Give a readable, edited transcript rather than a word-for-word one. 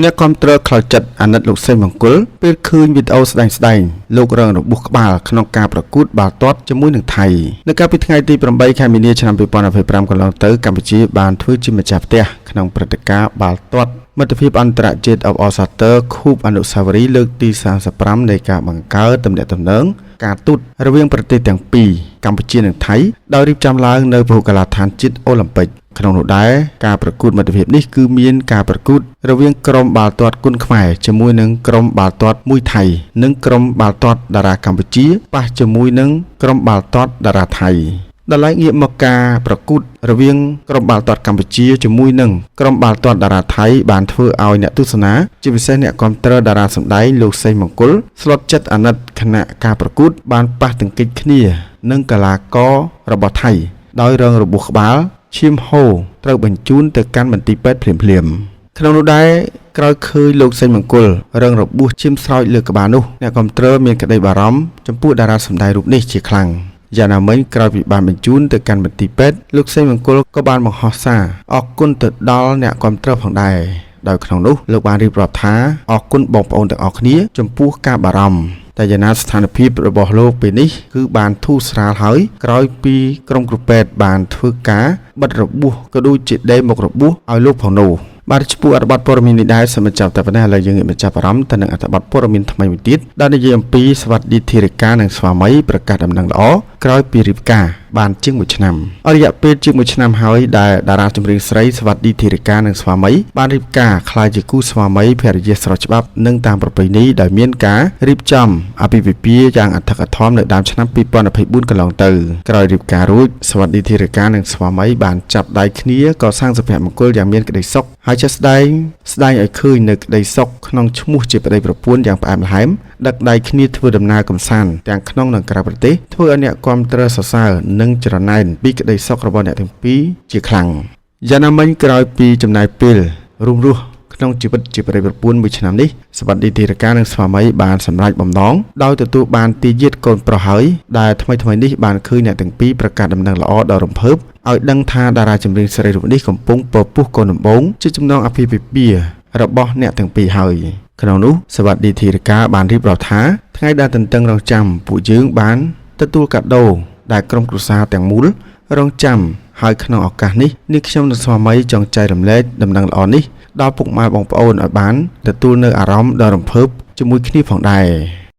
អ្នកគាំទ្រខ្លោចចិត្តអាណិតលោកសេងមង្គលពេលឃើញវីដេអូស្ដែងស្ដែងលោករងរបួសក្បាលក្នុងការប្រកួតបាល់ទាត់ជាមួយនឹងថៃនៅកាលពីថ្ងៃទី8ខែមីនាឆ្នាំ2025កន្លងទៅកម្ពុជាបានធ្វើជាម្ចាស់ផ្ទះក្នុងព្រឹត្តិការណ៍បាល់ទាត់មិត្តភាពអន្តរជាតិអបអរសាទរខួបអនុស្សាវរីយ៍លើកទី35នៃការបង្កើតទំនាក់ទំនងការទូតរវាងប្រទេសទាំងពីរកម្ពុជានិងថៃដោយរៀបចំឡើងនៅពហុកីឡដ្ឋានជាតិអូឡ িম্প ិកក្នុងនោះដែរការប្រកួតមិត្តភាពនេះគឺមានការប្រកួតរវាងក្រុមបាល់ទាត់គុនខ្មែរជាមួយនឹងក្រុមបាល់ទាត់មួយថៃនិងក្រុមបាល់ទាត់តារាកម្ពុជាប៉ះជាមួយនឹងក្រុមបាល់ទាត់តារាថៃដល់ឡែកងាកមកការប្រកួតរវាងក្រុមបាល់ទាត់កម្ពុជាជាមួយនឹងក្រុមបាល់ទាត់តារាថៃបានធ្វើឲ្យអ្នកទស្សនាជាពិសេសអ្នកគាំទ្រតារាសម្ដែងលោកសេងមង្គលស្លុតចិត្តអាណិតខណៈការប្រកួតបានប៉ះទង្គិចគ្នានឹងកីឡាកររបស់ថៃដោយរងរបួសក្បាលឈាមហូរត្រូវបញ្ជូនទៅកាន់មន្ទីរពេទ្យភ្លាមៗក្នុងនោះដែរក្រោយឃើញលោកសេងមង្គលរងរបួសឈាមស្រោចលើក្បាលនោះអ្នកគាំទ្រមានក្តីបារម្ភចំពោះតារាសម្ដែងរូបនេះជាខ្លាំងយ៉ាងណាមិញក្រោយពីបានបញ្ជូនទៅកាន់មន្ទីរពេទ្យលោកសេងមង្គលក៏បានបង្ហោះសារអរគុណទៅដល់អ្នកគាំទ្រផងដែរដោយក្នុងនោះលោកបានរៀបរាប់ថាអរគុណបងប្អូនទាំងអស់គ្នាចំពោះការបារម្ភតែយ៉ាងណាស្ថានភាពរបស់លោកពេលនេះគឺបានធូរស្រាលហើយក្រោយពីក្រុមគ្រូពេទ្យបានធ្វើការបិទរបួសក៏ដូចជាដេរមុខរបួសឲ្យលោកផងនោះបាទចំពោះអត្ថបទព័ត៌មាននេះដែរសូមបញ្ចប់តែប៉ុណ្ណេះឥឡូវយើងងាកមកចាប់អារម្មណ៍ទៅនឹងអត្ថបទព័ត៌មានថ្មីមួយទៀតដែលនិយាយអំពីសវត្ថិធិរិកានិងស្វាមីប្រកាសដំណឹងល្អក្រោយពីរៀបការបានជាង1ឆ្នាំអស់រយៈពេលជាង1ឆ្នាំហើយដែលតារាចម្រៀងស្រីសវត្ថិធិរិកានិងស្វាមីបានរៀបការក្លាយជាគូស្វាមីភរិយាស្របច្បាប់និងតាមប្រពៃណីដោយមានការរៀបចំអាពាហ៍ពិពាហ៍យ៉ាងអធិកអធមនៅដើមឆ្នាំ2024កន្លងទៅក្រោយរៀបការរួចសវត្ថិធិរិកានិងស្វាមីបានចាប់ដៃគ្នាកសាងសុភមង្គលយ៉ាងមានក្តីសុខហើយជាក់ស្ដែងស្ដែងឲ្យឃើញនៅក្តីសុខក្នុងឈ្មោះជាប្តីប្រពន្ធយ៉ាងផ្អែមល្ហែមដឹកដៃគ្នាធ្វើដំណើរកម្សាន្តទាំងក្នុងនិងក្រៅប្រទេសធ្វើឲ្យអ្នកគាំទ្រសរសើរនិងច្រណែនពីក្តីសុខរបស់អ្នកទាំងពីរជាខ្លាំងយ៉ាងណាមិញក្រោយពីចំណាយពេលរួមរស់ក្នុងជីវិតជាប្តីប្រពន្ធមួយឆ្នាំនេះសវត្ថិធិរកានិងស្វាមីបានសម្រេចបំណងដោយទទួលបានទាយាទកូនប្រុសហើយដែលថ្មីៗនេះបានឃើញអ្នកទាំងពីរប្រកាសដំណឹងល្អដ៏រំភើបឲ្យដឹងថាតារាចម្រៀងស្រីរូបនេះកំពុងពពុះកូនដំបូងជាចំណងអាពាហ៍ពិពាហ៍របស់អ្នកទាំងពីរហើយក្នុងនោះសវត្ថិធិរកាបានរៀបរាប់ថាថ្ងៃដែលទន្ទឹងរង់ចាំពួកយើងបានទទួលកាដូដែលក្រុមគ្រួសារទាំងមូលរងចាំហើយក្នុងឱកាសនេះនាងខ្ញុំនិងស្វាមីចង់ចែករំលែកដំណឹងល្អនេះដល់ពុកម៉ែបងប្អូនឲ្យបានទទួលនៅអារម្មណ៍ដ៏រំភើបជាមួយគ្នាផងដែរ។